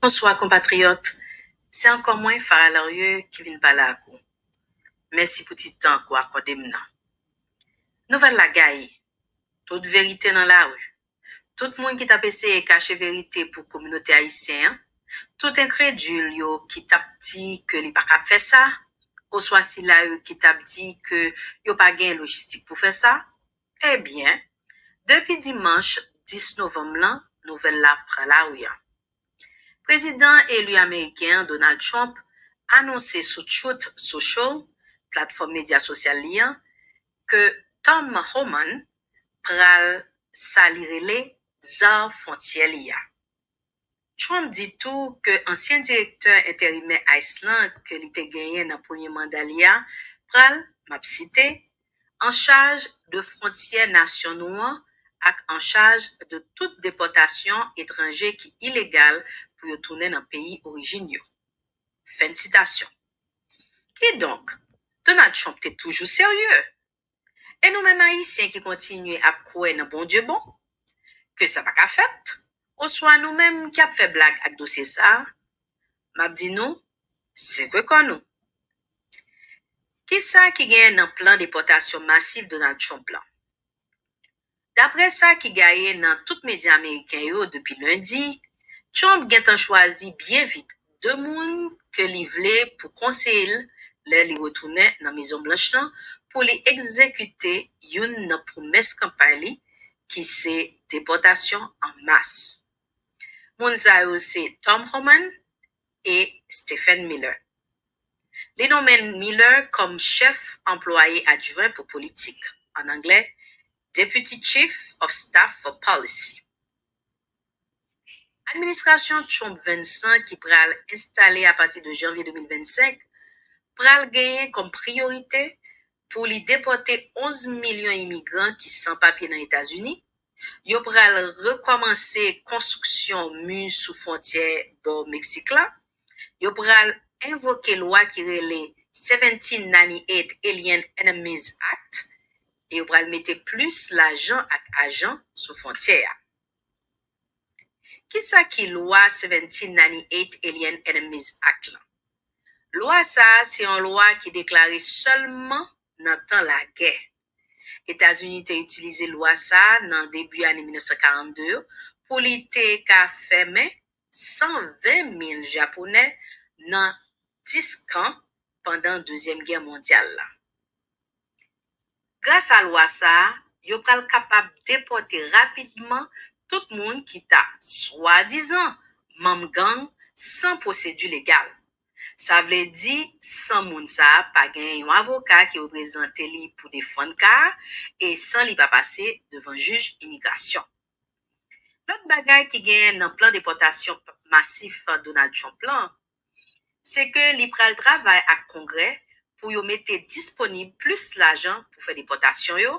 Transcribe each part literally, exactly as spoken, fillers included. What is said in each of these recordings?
Bonswa konpatriyòt, se ankò mwen Farah Larieux ki vin pale ak ou. Mèsi pou ti tan ke w akòde m nan. Nouvèl la gaye, tout verite nan lari. Tout moun ki t ap eseye kache verite pou kominote ayisyen an, tout enkredil yo ki t ap di ke li pa kab fè sa, oswa sila yo ki t ap di ke yo pa gen lojistik pou fè sa, ebyen, depi dimanch dis novanm lan, nouvèl la pran lari an. Prezidan eli ameriken an, Donald Trump, anonse sou Truth Social, platfòm medya sosyal li an, ke Tom Homan pral sa li rele za fwontyè li a. Trump di tou ke ansyen direktè enterimè ice lan ke li te genyen nan premye manda li a pral, m ap site, an chaj de fwontyè nasyon nou an ak an chaj de tout depòtasyon etranje ki ilegal pou yo tounen nan peyi orijin yo. Fen sitasyon. Kidonk, Donald Trump te toujou serye. E nou menm Ayisyen ki kontinye ap kwè nan Bondye bon, ke sa pa ka fèt, oswa nou menm ki ap fè blag ak dosye sa a, m ap di nou, sekwe kò nou. Kisa ki genyen nan plan depòtasyon masif Donald Trump lan? Daprè sa ki gaye nan tout medya ameriken yo depi lendi, Trump gentan chwazi byen vit de moun ke li vle pou konseye l lè li retounen nan Mezon Blanch lan pou li egzekite youn nan pwomès kanpay li, ki se depòtasyon an mas. Moun sa yo se Tom Homan e Stephen Miller. Li nonmen Miller kòm chèf anplwaye adjwen pou politik, an anglè, Deputy Chief of Staff for Policy. Administrasyon Trump vennsenk ki pral enstale apati de janvye de mil vennsenk pral genyen kòm priyorite pou li depòte onz milyon imigran ki san papye nan Etazini. Yo pral rekòmanse konstriksyon mi sou fwontyè bò Meksik la. Yo pral envoke lwa ki rele seventeen ninety-eight Alien Enemies Act e yo pral mete plis lajan ak ajan sou fwontyè a. Kisa ki lwa seventeen ninety-eight Alien Enemies Act lan? Lwa sa a se yon lwa ki deklare sèlman nan tan lagè. Etazini te itilize lwa sa a nan debi ane mil nèf san karannde yo pou li te ka fèmen san ven mil Japonè nan dis kan pandan Dezyèm Gè Mondyal la. Gras a lwa sa a, yo pral kapab depòte rapidman tout moun ki ta swadizan manm gang san pwosedi legal. Sa vle di, san moun sa a pa gen yon avoka ki reprezante li pou defann ka a e san li pa pase devan jij imigrasyon. Lòt bagay ki genyen nan plan depòtasyon masif Donald Trump lan, se ke li pral travay ak Kongrè pou yo mete disponib plis lajan pou fè depòtasyon yo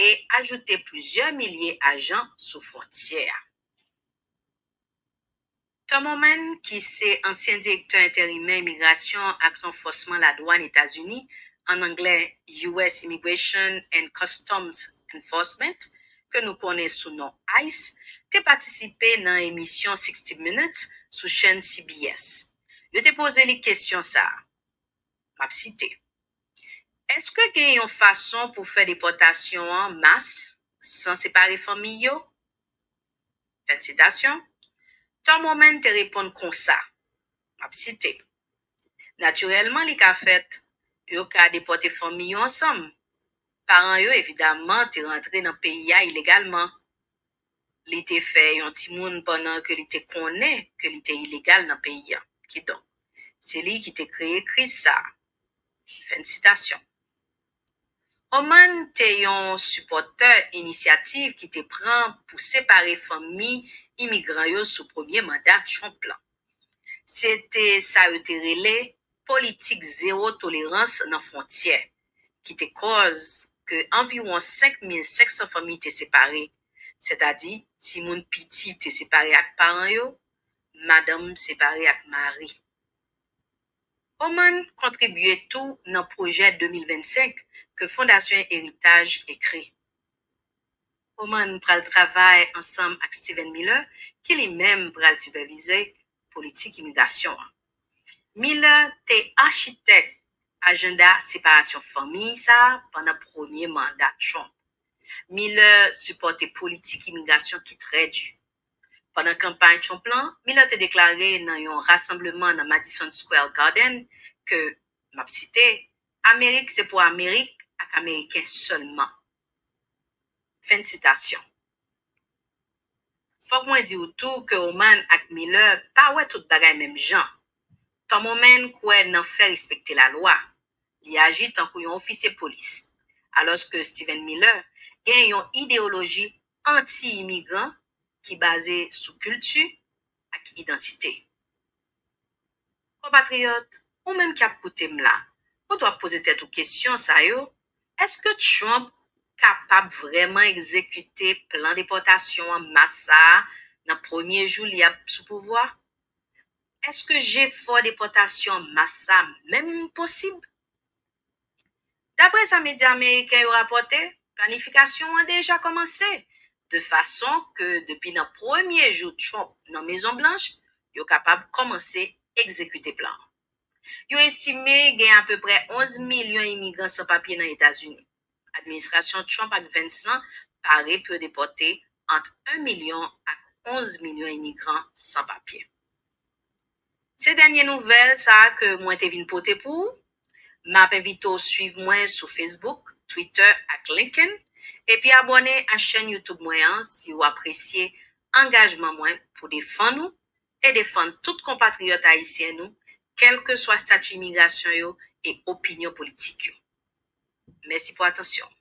e ajoute plizyè milye ajan sou fwontyè a. Tom Homan, ki se ansyen direktè enterimè imigrasyon ak ranfòsman ladwàn Etazini, an anglè U S Immigration and Customs Enforcement, ke nou konnen sou non ice, te patisipe nan emisyon sixty Minutes sou chèn C B S. Yo te poze li kesyon sa a. M ap site, èske gen yon fason pou fè depòtasyon an mas san separe fanmi yo? Fen sitasyon. Tom Homan te reponn konsa, m ap site, natirèlman li ka fèt, yo ka depòte fanmi yo ansanm. Paran yo evidaman te rantre nan peyi a ilegalman. Li te fè yon timoun pandan ke li te konnen ke li te ilegal nan peyi a. Kidonk, se li ki te kreye kriz sa a. Fen sitasyon. Homan te yon sipòtè inisyativ ki te pran pou separe fanmi imigran yo sou premye manda Trump lan. Se te sa yo te rele politik zewo tolerans nan fwontyè, ki te kòz ke anviwon senk mil senk san fanmi te separe, sètadi timoun piti te separe ak paran yo, madanm separe ak mari. Homan kontribye tou nan pwojè de mil vennsenk ke Fondasyon Eritaj ekri. Homan pral travay ansanm ak Stephen Miller, ki li menm pral sipèvize politik imigrasyon an. Miller te achitèk ajanda separasyon fanmi sa a pandan premye manda Trump. Miller sipòte politik imigrasyon ki trè di. Pandan kanpay Trump lan, Miller te deklare nan yon rasanbleman nan Madison Square Garden ke, m ap site, Amerik se pou Amerik ak Ameriken sèlman. Fen sitasyon. Fòk mwen di w tou ke Homan ak Miller pa wè tout bagay menm jan. Tom Homan kwè nan fè respekte lalwa. Li aji tankou yon ofisye polis, alòske Stephen Miller gen yon ideyoloji anti-imigran ki baze sou kilti ak idantite. Konpatriyòt, ou menm k ap koute m la, ou dwe poze tèt ou kesyon sa yo: èske Trump kapab vrèman egzekite plan depòtasyon an mas sa a nan premye jou li ap sou pouvwa? Èske jefò depòtasyon an mas sa a menm posib? Daprè sa medya ameriken yo rapòte, planifikasyon an deja kòmanse, de fason ke depi nan premye jou Trump nan Mezon Blanch, yo kapab kòmanse egzekite plan an. Yo estime gen apeprè onz milyon imigran san papye nan Etazini. Administrasyon Trump ak Vance lan pare pou yo depòte ant en milyon ak onz milyon imigran san papye. Se dènye nouvèl sa a ke mwen te vin pote pou ou. M ap envite w swiv mwen sou Facebook, Twitter ak LinkedIn, epi abòne a chèn YouTube mwen an si w apresye angajman mwen pou defann ou e defann tout konpatriyòt ayisyen nou, kèlkeswa estati imigrasyon yo e opinyon politik yo. Mèsi pou atansyon w.